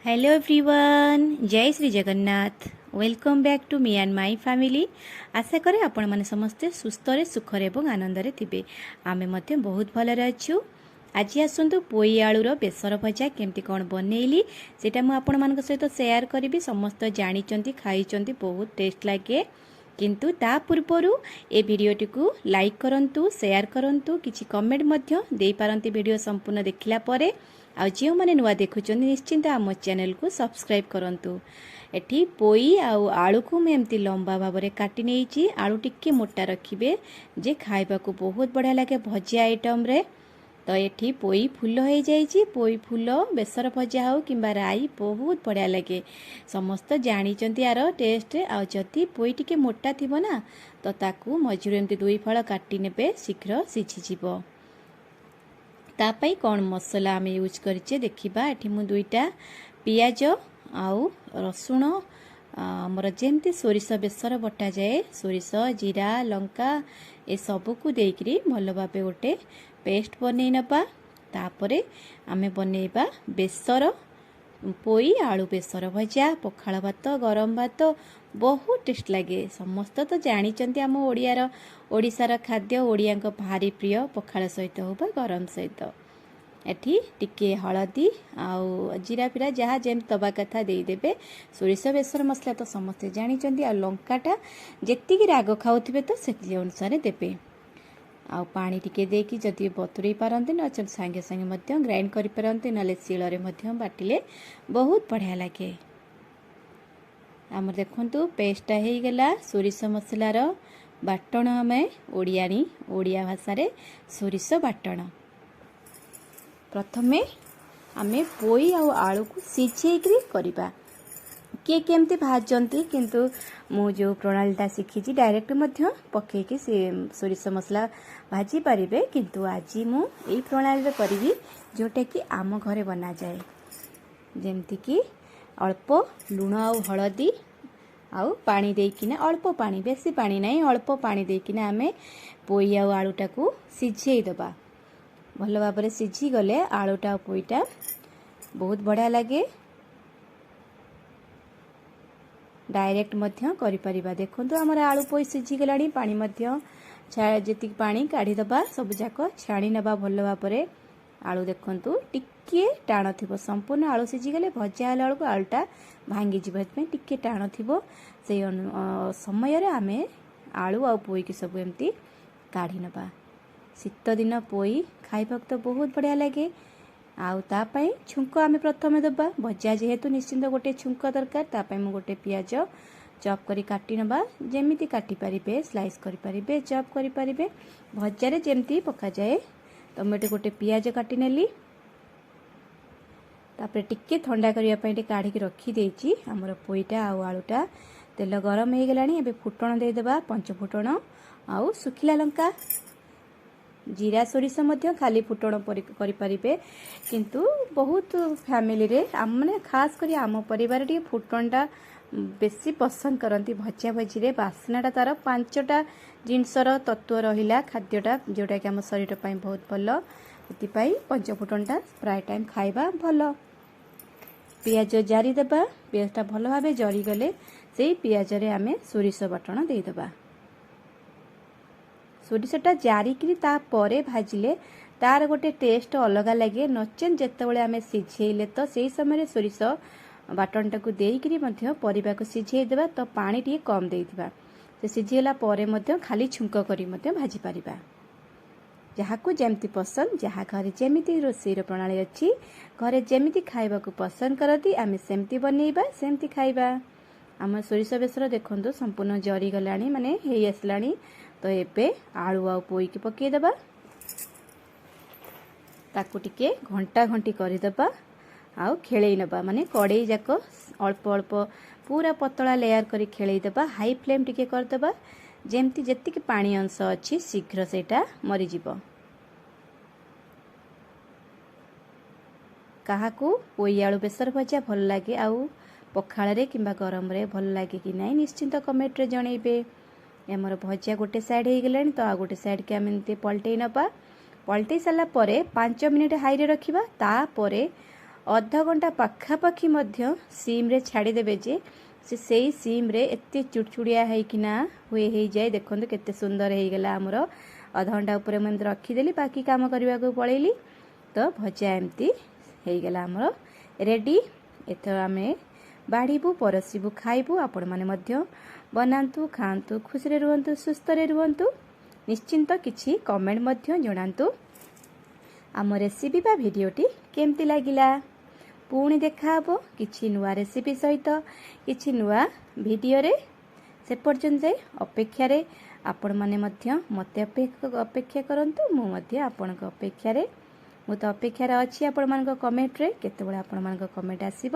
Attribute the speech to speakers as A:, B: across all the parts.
A: Hello everyone, Jay Shri Jagannath. Welcome back to me and my family. ଆଶା କରେ ଆପଣମାନେ ସମସ୍ତେ ସୁସ୍ଥରେ, ସୁଖରେ ଏବଂ ଆନନ୍ଦରେ ଥିବେ। ଆମେ ମଧ୍ୟ ବହୁତ ଭଲରେ ଅଛୁ। ଆଜି ଆସନ୍ତୁ, ପୋଇ ଆଳୁର ବେସର ଭଜା କେମିତି କ'ଣ ବନେଇଲି, ସେଇଟା ମୁଁ ଆପଣମାନଙ୍କ ସହିତ ସେୟାର କରିବି। ସମସ୍ତେ ଜାଣିଛନ୍ତି, ଖାଇଛନ୍ତି, ବହୁତ ଟେଷ୍ଟ ଲାଗେ। କିନ୍ତୁ ତା ପୂର୍ବରୁ ଏ ଭିଡ଼ିଓଟିକୁ ଲାଇକ୍ କରନ୍ତୁ, ସେୟାର କରନ୍ତୁ, କିଛି କମେଣ୍ଟ ମଧ୍ୟ ଦେଇପାରନ୍ତି ଭିଡ଼ିଓ ସମ୍ପୂର୍ଣ୍ଣ ଦେଖିଲା ପରେ। ଆଉ ଯେଉଁମାନେ ନୂଆ ଦେଖୁଛନ୍ତି, ନିଶ୍ଚିନ୍ତ ଆମ ଚ୍ୟାନେଲକୁ ସବସ୍କ୍ରାଇବ୍ କରନ୍ତୁ। ଏଠି ପୋଇ ଆଉ ଆଳୁକୁ ମୁଁ ଏମିତି ଲମ୍ବା ଭାବରେ କାଟି ନେଇଛି। ଆଳୁ ଟିକେ ମୋଟା ରଖିବେ ଯେ ଖାଇବାକୁ ବହୁତ ବଢ଼ିଆ ଲାଗେ ଭଜା ଆଇଟମ୍ରେ। ତ ଏଠି ପୋଇ ଫୁଲ ହେଇଯାଇଛି। ପୋଇ ଫୁଲ ବେସର ଭଜା ହେଉ କିମ୍ବା ରାଇ, ବହୁତ ବଢ଼ିଆ ଲାଗେ। ସମସ୍ତେ ଜାଣିଛନ୍ତି ୟାର ଟେଷ୍ଟ। ଆଉ ଯଦି ପୋଇ ଟିକେ ମୋଟା ଥିବ ନା, ତ ତାକୁ ମଝିରୁ ଏମିତି ଦୁଇ ଫାଳ କାଟି ନେବେ, ଶୀଘ୍ର ସିଝିଯିବ। ତା ପାଇଁ କ'ଣ ମସଲା ଆମେ ୟୁଜ୍ କରିଛେ ଦେଖିବା। ଏଠି ମୁଁ ଦୁଇଟା ପିଆଜ ଆଉ ରସୁଣ, ଆମର ଯେମିତି ସୋରିଷ ବେସର ବଟାଯାଏ, ସୋରିଷ, ଜିରା, ଲଙ୍କା ଏସବୁକୁ ଦେଇକରି ଭଲ ଭାବେ ଗୋଟେ ପେଷ୍ଟ ବନେଇ ନେବା। ତାପରେ ଆମେ ବନେଇବା ବେସର, ପୋଇ ଆଳୁ ବେସର ଭଜା। ପଖାଳ ଭାତ, ଗରମ ଭାତ ବହୁତ ଟେଷ୍ଟ ଲାଗେ। ସମସ୍ତେ ତ ଜାଣିଛନ୍ତି, ଆମ ଓଡ଼ିଆର, ଓଡ଼ିଶାର ଖାଦ୍ୟ, ଓଡ଼ିଆଙ୍କ ଭାରି ପ୍ରିୟ, ପଖାଳ ସହିତ ହଉ ବା ଗରମ ସହିତ। ଏଠି ଟିକେ ହଳଦୀ ଆଉ ଜିରା ଫିରା ଯାହା ଯେମିତି ଦେବା କଥା ଦେଇଦେବେ। ସୋରିଷ ବେସର ମସଲା ତ ସମସ୍ତେ ଜାଣିଛନ୍ତି। ଆଉ ଲଙ୍କାଟା ଯେତିକି ରାଗ ଖାଉଥିବେ ତ ସେତିକି ଅନୁସାରେ ଦେବେ। ଆଉ ପାଣି ଟିକେ ଦେଇକି ଯଦି ବତୁରେଇ ପାରନ୍ତି, ନଚେତ୍ ସାଙ୍ଗେ ସାଙ୍ଗେ ମଧ୍ୟ ଗ୍ରାଇଣ୍ଡ କରିପାରନ୍ତି, ନହେଲେ ଶିଳରେ ମଧ୍ୟ ବାଟିଲେ ବହୁତ ବଢ଼ିଆ ଲାଗେ। ଆମର ଦେଖନ୍ତୁ, ପେଷ୍ଟଟା ହେଇଗଲା ସୋରିଷ ମସଲାର ବାଟଣ। ଆମେ ଓଡ଼ିଆଣୀ, ଓଡ଼ିଆ ଭାଷାରେ ସୋରିଷ ବାଟଣ। ପ୍ରଥମେ ଆମେ ପୋଇ ଆଉ ଆଳୁକୁ ସିଝେଇକିରି କରିବା। କିଏ କେମିତି ଭାଜନ୍ତି, କିନ୍ତୁ ମୁଁ ଯେଉଁ ପ୍ରଣାଳୀଟା ଶିଖିଛି, ଡାଇରେକ୍ଟ ମଧ୍ୟ ପକାଇକି ସେ ସୋରିଷ ମସଲା ଭାଜି ପାରିବେ, କିନ୍ତୁ ଆଜି ମୁଁ ଏଇ ପ୍ରଣାଳୀରେ କରିବି ଯେଉଁଟାକି ଆମ ଘରେ ବନାଯାଏ। ଯେମିତିକି ଅଳ୍ପ ଲୁଣ ଆଉ ହଳଦୀ ଆଉ ପାଣି ଦେଇକିନା, ଅଳ୍ପ ପାଣି, ବେଶୀ ପାଣି ନାହିଁ, ଅଳ୍ପ ପାଣି ଦେଇକିନା ଆମେ ପୋଇ ଆଉ ଆଳୁଟାକୁ ସିଝେଇ ଦେବା। ଭଲ ଭାବରେ ସିଝିଗଲେ ଆଳୁଟା ଆଉ ପୋଇଟା ବହୁତ ବଢ଼ିଆ ଲାଗେ। ଡାଇରେକ୍ଟ ମଧ୍ୟ କରିପାରିବା। ଦେଖନ୍ତୁ, ଆମର ଆଳୁ ପୋଇ ସିଝିଗଲାଣି। ପାଣି ମଧ୍ୟ ଯେତିକି ପାଣି କାଢ଼ିଦେବା, ସବୁଯାକ ଛାଣି ନେବା ଭଲ ଭାବରେ। ଆଳୁ ଦେଖନ୍ତୁ, ଟିକିଏ ଟାଣ ଥିବ। ସମ୍ପୂର୍ଣ୍ଣ ଆଳୁ ସିଝିଗଲେ ଭଜା ହେଲା ବେଳକୁ ଆଳୁଟା ଭାଙ୍ଗିଯିବ, ସେଥିପାଇଁ ଟିକିଏ ଟାଣ ଥିବ। ସେଇ ସମୟରେ ଆମେ ଆଳୁ ଆଉ ପୋଇକି ସବୁ ଏମିତି କାଢ଼ି ନେବା। ଶୀତ ଦିନ ପୋଇ ଖାଇବାକୁ ତ ବହୁତ ବଢ଼ିଆ ଲାଗେ। ଆଉ ତା ପାଇଁ ଛୁଙ୍କ ଆମେ ପ୍ରଥମେ ଦେବା। ଭଜା ଯେହେତୁ, ନିଶ୍ଚିନ୍ତ ଗୋଟେ ଛୁଙ୍କ ଦରକାର। ତା ପାଇଁ ମୁଁ ଗୋଟେ ପିଆଜ ଚପ୍ କରି କାଟି ନେବା। ଯେମିତି କାଟିପାରିବେ, ସ୍ଲାଇସ୍ କରିପାରିବେ, ଚପ୍ କରିପାରିବେ, ଭଜାରେ ଯେମିତି ପକାଯାଏ। ତ ମୁଁ ଏଠି ଗୋଟେ ପିଆଜ କାଟି ନେଲି। ତାପରେ ଟିକେ ଥଣ୍ଡା କରିବା ପାଇଁ ଟିକେ କାଢ଼ିକି ରଖିଦେଇଛି ଆମର ପୋଇଟା ଆଉ ଆଳୁଟା। ତେଲ ଗରମ ହେଇଗଲାଣି। ଏବେ ଫୁଟଣ ଦେଇଦେବା, ପଞ୍ଚ ଫୁଟଣ ଆଉ ଶୁଖିଲା ଲଙ୍କା। ଜିରା ସୋରିଷ ମଧ୍ୟ ଖାଲି ଫୁଟଣ କରିପାରିବେ, କିନ୍ତୁ ବହୁତ ଫ୍ୟାମିଲିରେ, ମାନେ ଖାସ୍ କରି ଆମ ପରିବାର ଟିକେ ଫୁଟଣଟା ବେଶୀ ପସନ୍ଦ କରନ୍ତି ଭଜା ଭଜିରେ। ବାସ୍ନାଟା ତାର, ପାଞ୍ଚଟା ଜିନିଷର ତତ୍ତ୍ୱ ରହିଲା ଖାଦ୍ୟଟା, ଯେଉଁଟାକି ଆମ ଶରୀର ପାଇଁ ବହୁତ ଭଲ। ସେଥିପାଇଁ ପଞ୍ଚଫୁଟଣଟା ପ୍ରାୟ ଟାଇମ୍ ଖାଇବା ଭଲ। ପିଆଜ ଜାରିଦେବା। ପିଆଜଟା ଭଲ ଭାବେ ଜରିଗଲେ ସେଇ ପିଆଜରେ ଆମେ ସୋରିଷ ବାଟଣ ଦେଇଦେବା। ସୋରିଷଟା ଜାରିକିରି ତାପରେ ଭାଜିଲେ ତାର ଗୋଟେ ଟେଷ୍ଟ ଅଲଗା ଲାଗେ। ନଚେତ୍ ଯେତେବେଳେ ଆମେ ସିଝେଇଲେ, ତ ସେଇ ସମୟରେ ସୋରିଷ ବାଟଣଟାକୁ ଦେଇକିରି ମଧ୍ୟ ପରିବାକୁ ସିଝେଇ ଦେବା, ତ ପାଣି ଟିକେ କମ୍ ଦେଇଥିବା। ସେ ସିଝିଗଲା ପରେ ମଧ୍ୟ ଖାଲି ଛୁଙ୍କ କରି ମଧ୍ୟ ଭାଜିପାରିବା। ଯାହାକୁ ଯେମିତି ପସନ୍ଦ, ଯାହା ଘରେ ଯେମିତି ରୋଷେଇର ପ୍ରଣାଳୀ ଅଛି, ଘରେ ଯେମିତି ଖାଇବାକୁ ପସନ୍ଦ କରନ୍ତି, ଆମେ ସେମିତି ବନେଇବା, ସେମିତି ଖାଇବା। ଆମ ସୋରିଷ ବେସର ଦେଖନ୍ତୁ, ସମ୍ପୂର୍ଣ୍ଣ ଜରିଗଲାଣି, ମାନେ ହେଇ ଆସିଲାଣି। ତ ଏବେ ଆଳୁ ଆଉ ପୋଇକି ପକାଇଦେବା। ତାକୁ ଟିକେ ଘଣ୍ଟା ଘଣ୍ଟି କରିଦେବା ଆଉ ଖେଳେଇ ନେବା, ମାନେ କଡ଼େଇ ଯାକ ଅଳ୍ପ ଅଳ୍ପ ପୁରା ପତଳା ଲେୟାର କରି ଖେଳେଇ ଦେବା। ହାଇ ଫ୍ଲେମ୍ ଟିକେ କରିଦେବା, ଯେମିତି ଯେତିକି ପାଣି ଅଂଶ ଅଛି ଶୀଘ୍ର ସେଇଟା ମରିଯିବ। କାହାକୁ ପୋଇ ଆଳୁ ବେସର ଭଜା ଭଲ ଲାଗେ ଆଉ ପଖାଳରେ କିମ୍ବା ଗରମରେ ଭଲ ଲାଗେ କି ନାହିଁ, ନିଶ୍ଚିନ୍ତ କମେଣ୍ଟରେ ଜଣେଇବେ। ଆମର ଭଜା ଗୋଟେ ସାଇଡ଼୍ ହେଇଗଲାଣି, ତ ଆଉ ଗୋଟେ ସାଇଡ଼୍କି ଆମେ ଏମିତି ପଲଟେଇ ନେବା। ପଲଟେଇ ସାରିଲା ପରେ 5 ମିନିଟ୍ ହାଇରେ ରଖିବା। ତାପରେ ଅଧଘଣ୍ଟା ପାଖାପାଖି ମଧ୍ୟ ସିମ୍ରେ ଛାଡ଼ିଦେବେ ଯେ ସେ ସେଇ ସିମ୍ରେ ଏତେ ଚୁଡ଼ଚୁଡ଼ିଆ ହେଇକିନା ହୁଏ, ହେଇଯାଏ। ଦେଖନ୍ତୁ କେତେ ସୁନ୍ଦର ହେଇଗଲା ଆମର। ଅଧଘଣ୍ଟା ଉପରେ ମୁଁ ଏମିତି ରଖିଦେଲି, ବାକି କାମ କରିବାକୁ ପଳେଇଲି। ତ ଭଜା ଏମିତି ହେଇଗଲା ଆମର ରେଡ଼ି। ଏଥର ଆମେ ବାଢ଼ିବୁ, ପରସିବୁ, ଖାଇବୁ। ଆପଣମାନେ ମଧ୍ୟ ବନାନ୍ତୁ, ଖାଆନ୍ତୁ, ଖୁସିରେ ରୁହନ୍ତୁ, ସୁସ୍ଥରେ ରୁହନ୍ତୁ। ନିଶ୍ଚିନ୍ତ କିଛି କମେଣ୍ଟ ମଧ୍ୟ ଜଣାନ୍ତୁ ଆମ ରେସିପି ବା ଭିଡ଼ିଓଟି କେମିତି ଲାଗିଲା। ପୁଣି ଦେଖାହେବ କିଛି ନୂଆ ରେସିପି ସହିତ, କିଛି ନୂଆ ଭିଡ଼ିଓରେ। ସେ ପର୍ଯ୍ୟନ୍ତ ଯାଇ ଅପେକ୍ଷାରେ ଆପଣମାନେ ମଧ୍ୟ ମୋତେ ଅପେକ୍ଷା କରନ୍ତୁ, ମୁଁ ମଧ୍ୟ ଆପଣଙ୍କ ଅପେକ୍ଷାରେ। ମୁଁ ତ ଅପେକ୍ଷାରେ ଅଛି ଆପଣମାନଙ୍କ କମେଣ୍ଟରେ, କେତେବେଳେ ଆପଣମାନଙ୍କ କମେଣ୍ଟ ଆସିବ।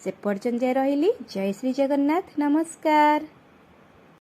A: ସେ ପର୍ଯ୍ୟନ୍ତ ଯାଇ ରହିଲି। ଜୟ ଶ୍ରୀ ଜଗନ୍ନାଥ, ନମସ୍କାର।